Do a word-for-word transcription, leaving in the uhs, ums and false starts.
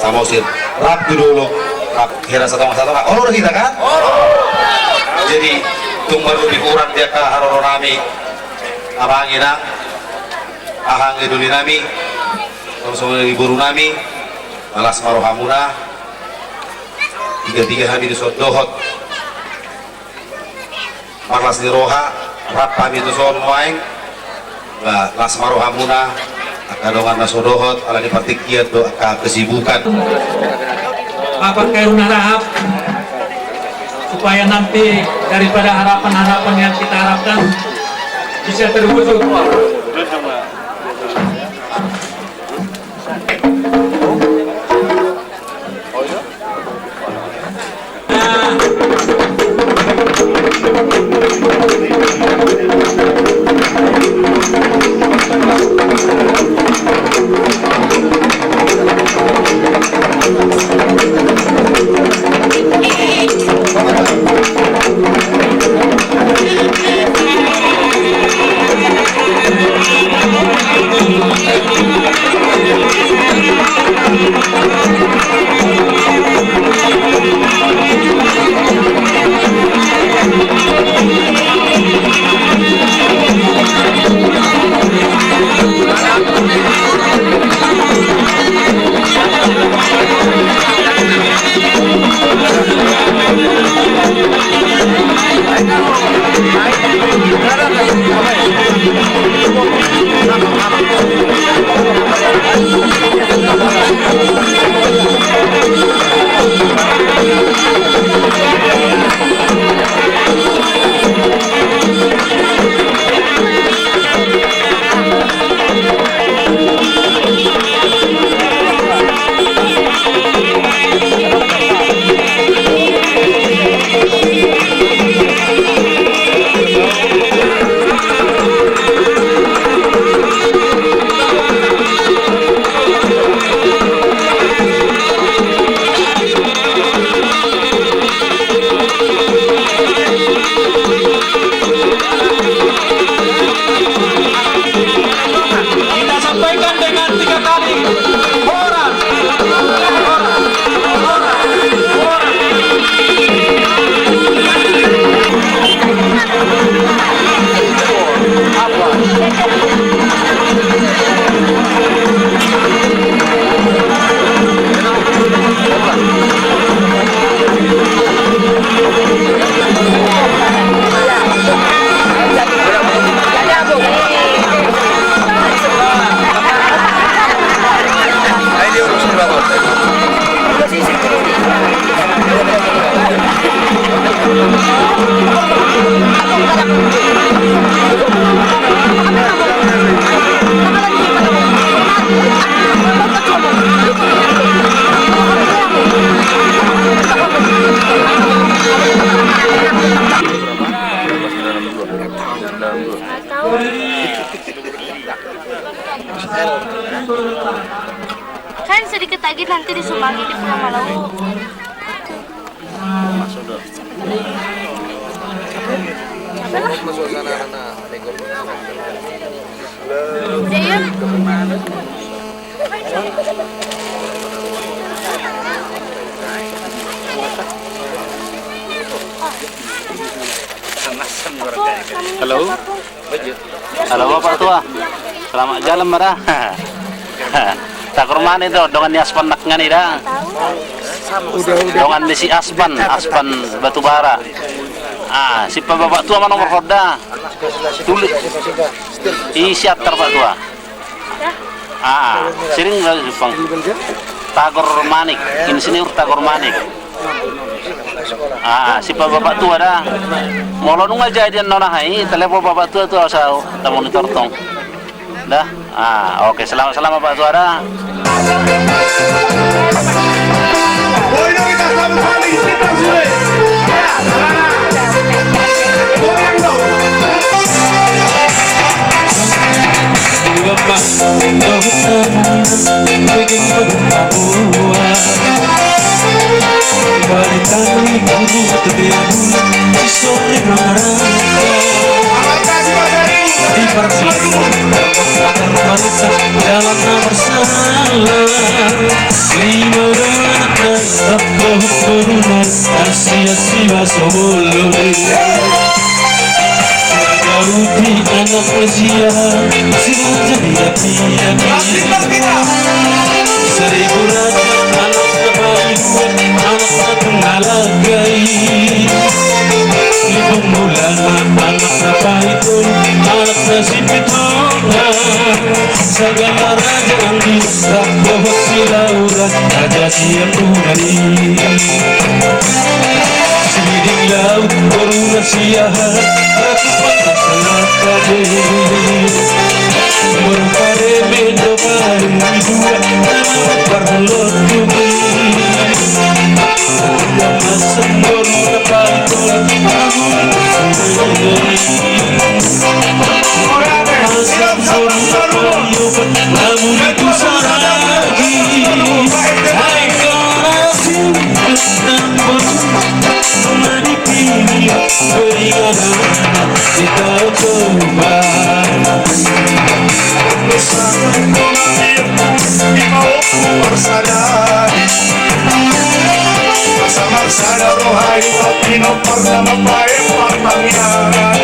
Samosir, rap tu dolok, rap hira satonga-satonga. Olo do hita kan? Jadi, tung marlobi hurang di angka haroro nami, amang inang, aha anggi doli nami, songon i boru nami, las ma rohamuna, tiga-tiga hami dison dohot. Marlas ni roha, rap hami tuson nuaeng, ba las ma rohamuna, angka dongan na so dohot, ala ni partingkian do angka kesibukan. Bapak Kairuna Rahab, supaya nanti daripada harapan-harapan yang kita harapkan bisa terwujud. Kita sampaikan dengan tiga kali. Horas. Horas. Horas. Horas. Kan sedikit lagi nanti disumbangi di Pulau Malau. Udah ya. Halo. Halo Bapak Tua. Selamat jalan ma da. Tagoran ma i do, dongan ni Aspan nangkin i da. Dongan ni si Aspan, Aspan Batubara. Ah, simpan Bapak Tua ma nomor honda. Tulis. Isi antar Pak Tua. Ah, sering lah Jepang. Tagor Manik, Insinyur Tagor Manik. Ah, simpan Bapak Tua da. Molo nunga jadi annon aha i, telepon Bapak Tua tu asa tamonitor tong. Da. Ah, oke, selamat, selamat Bapak Tua da. Di parsiru, parsa, dalam na marsala. Lima Sia-sia so bolon i. Daudi anak ni sia, si raja di api-api. Saribu Raja anak na paidua, anak na tunggalagai. Ipung Mulana anak na paitolu, anak na sipituna. Sagala raja anggi rap dohot si Laura, raja sian Tuhan i. Sididing Laut, boruna si Ahas, ratu pantas na kade. Boru pareme do paling dua, na parlotu i. Masa boru na paitolu, Parsada roha i, tapi no pernah mambaen partangiangan.